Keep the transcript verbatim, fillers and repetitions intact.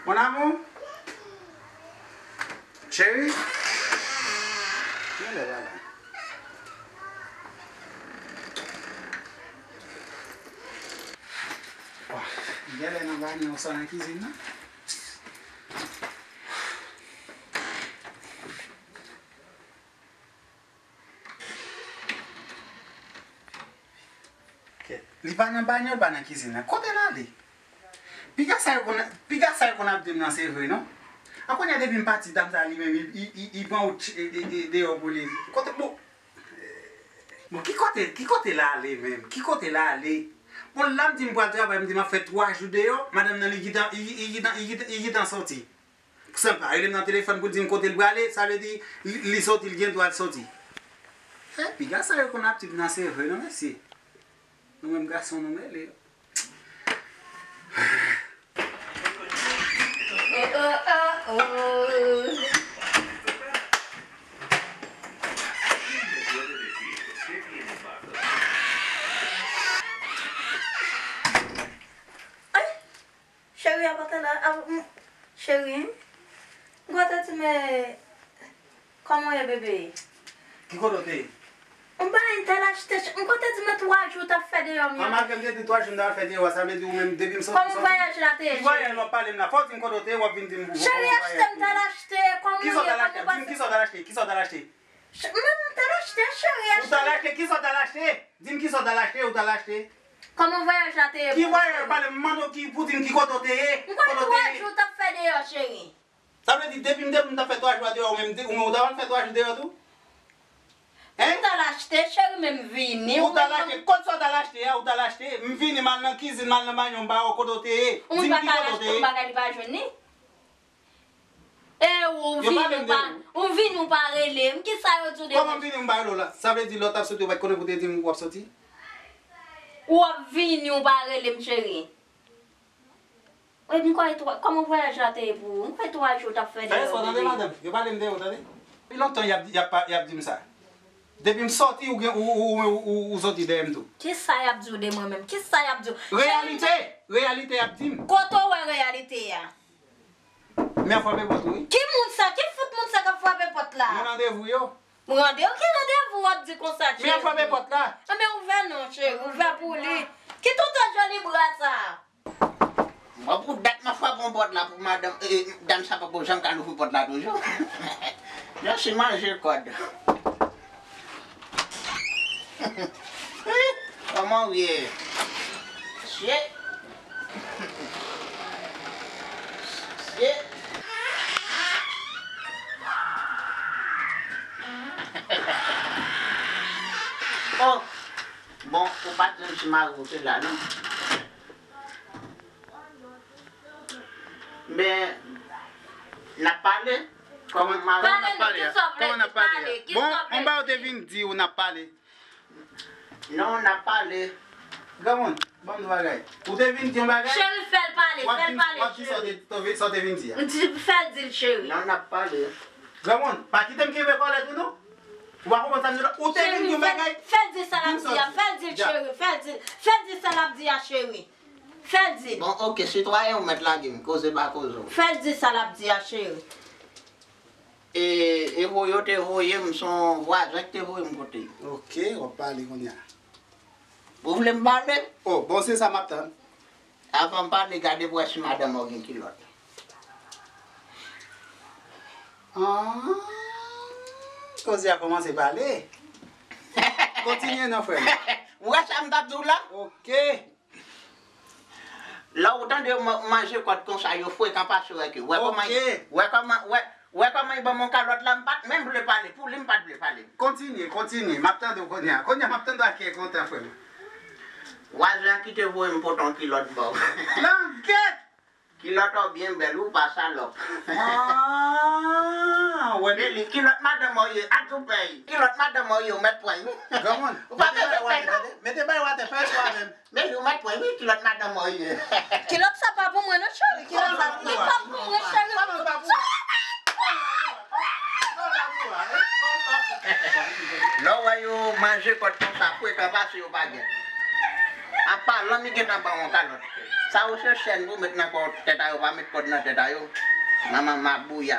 Mon amour, cheri, genlè la la. Genlè nan banyo sa nan kizin nan. Kèt. Li pa nan banyo, li pa nan kizin nan. Kote l ale? Piga sa yo konn, piga sa yo konn ap di m nan se vre, non? An kounye a depi m pati, dam sa li menm, li, li, li, li pran wout, e, e, e, deyò pou li. Kote, bon, bon, ki kote, ki kote l ale menm? Ki kote l ale? Bon, la m di m pral travay, m di m ap fè twa jou deyò, madanm nan li gentan, li, li gentan, li gentan, li gentan sòti. Senp, rele m nan telefòn pou l di m kote l prale, sa vle di li, li sòti, li gen dwa l sòti. Eh, piga sa yo konn ap di m nan se vre, non, mesye. Nou menm gason, nou mele. Oh, oh, oh, oh. Ay! Cheri a pa t la, a, m, cheri, m kwè w te di m, kòman w ye, bebe? Ki kote w te ye? M pa gen tèl achte, ch-, m kwè w te di m twa jou w t ap fè deyò m yo. An, malgre m te di twa jou m t ap fè deyò a, sa vle di ou menm, depi m sòti, m sòti. Kòman vwayaj la te ye, cheri? Ki vwayaj w ap pale m la? Fò w di m kote w te ye, w ap vin di m kòman vwayaj te ye. Cheri, achte m t al achte, kòman w ye, kòman w pase? Kisa w t al achte? Kisa w t al achte? Kisa w t al achte? Ch-, mwen, m t al achte, cheri, achte. Ou t al achte? Kisa w t al achte? Di m kisa w t al achte, ou t al achte. Kòman vwayaj la te ye pou ou, cheri? Ki vwayaj? Pale m, mande w ki, pou di m ki kote w te ye, kote w te ye. M kwè twa jou w t ap fè deyò, cheri. Sa vle di, depi m te, m t ap fè twa jou a deyò, ou menm, ou menm, ou ta pral fè twa jou deyò tou? Hein? M t al achte, cheri, men m vini. Ou t al achte, kot sa w t al achte a, ou t al achte. M vini, m al nan kizin, m al nan banyo, m pa wè kote w te ye. Di m ki kote w te ye. Ou pa ka al achte yon bagay li pa jwenn li. E ou vini, ou pa, ou vini, ou pa rele m. Kisa yo di w de mwen? Kòman m vini, m pa rele w la? Sa vle di lè w t ap soti, ou pa t konnen pou te di m w ap soti? Ou ap vini, ou pa rele m, cheri. Epi m kwè twa, kòman vwayaj la te ye pou ou? M kwè twa jou w t ap fè deyò, bebe. Fè respè w tande, madanm. Yo pale m de ou, tande. Depi lontan y ap, y ap, y ap di m sa. Depi m sòti, ou gen, ou, ou, ou, ou, ou sòti dèyè m tou. Kisa y ap di w de mwen menm? Kisa y ap di w? Reyalite! Reyalite y ap di m. Kote w wè reyalite a? Men ap frape pòt ou, wi. Ki moun sa? Ki fout moun sa k ap frape pòt la? Moun randevou yo. Randevou? Ki randevou w ap di konsa, cheri? Men ap frape pòt la. Anben, ouvè non, cheri. Ouvè pou li. Ki toutan joli bra sa? Mwen pou dat m ap frape yon pòt la pou madanm, eh, dam sa poko janm ka louvri pòt la toujou. Mèsi manje kòd. Kòman w ye? Shit. Shit. Oh. Bon, ou pa t di m si mari w te la, non? Men, n ap pale. Kòman, kòman n ap pale a? Kòman n ap pale a? Bon, on bagay ou te vin di ou n ap pale. Non, n ap pale. Granmoun, ban m yon bagay. Ou te vin di yon bagay? Cheri, fè l pale, fè l pale, cheri. W ap di, w ap di sa w te, sa w te vin di a. M di, fè l di l, cheri. Non, n ap pale. Granmoun, pa kite m kenbe kòlèt ou non. Ou pa konprann sa m di la? Ou te vin di yon bagay? Cheri, fè, fè l di sa l ap di a, fè l di l, cheri, fè l di l, fè l di sa l ap di a, cheri. Fè l di l. Bon, oke, sitwayen ou mèt lage m, koze pa koze w. Fè l di sa l ap di a, cheri. E, e voye yo te voye m, se yon vwazen ki te voye m kote yo. Oke, w ap pale kounye a. Ou vle m pale? Oh, bon, se sa m ap tann. Avan m pale, gade pou wè si madanm ou gen kilòt. Ah, koze a kòmanse pale. Kontinye non, frè m. Ou wè sa m t ap di w la? Oke. Lè ou tande yo man-, manje kòd konsa, yo frekan pase w, wè ke. Wè kòman, wè kòman, wè, wè kòman li ban m yon kalòt la, m pa t menm vle pale. Pou li, m pa t vle pale. Kontinye, kontinye. M ap tande w kounye a. Kounye a, m ap tande w ak kè kontan, frè m. Vwazen an ki te voye m pote yon kilòt ba w. Langèt! Kilòt ou byen bèl, ou pa salòp. Ah, wè li. Li, kilòt madanm ou ye, atoupe. Kilòt madanm ou ye, ou mèt pran, wi. Granmoun, ou pa mete bay w atè, tande. Mete bay w atè, fè respè avè m. Men li, ou mèt pran, wi, kilòt madanm ou ye. Kilòt sa pa pou mwen, non, cheri. Kilòt sa, li pa pou mwen, cheri. Kòman l pa pou ou? Lè w wè yo manje kòd konsa, frekan pase yo pa gen. Apa Lanmi gentan ba w yon kalòt. Sa yo se chèn pou met nan kò tèt a yo, pa met kòd nan tèt a yo. Manman mabouya.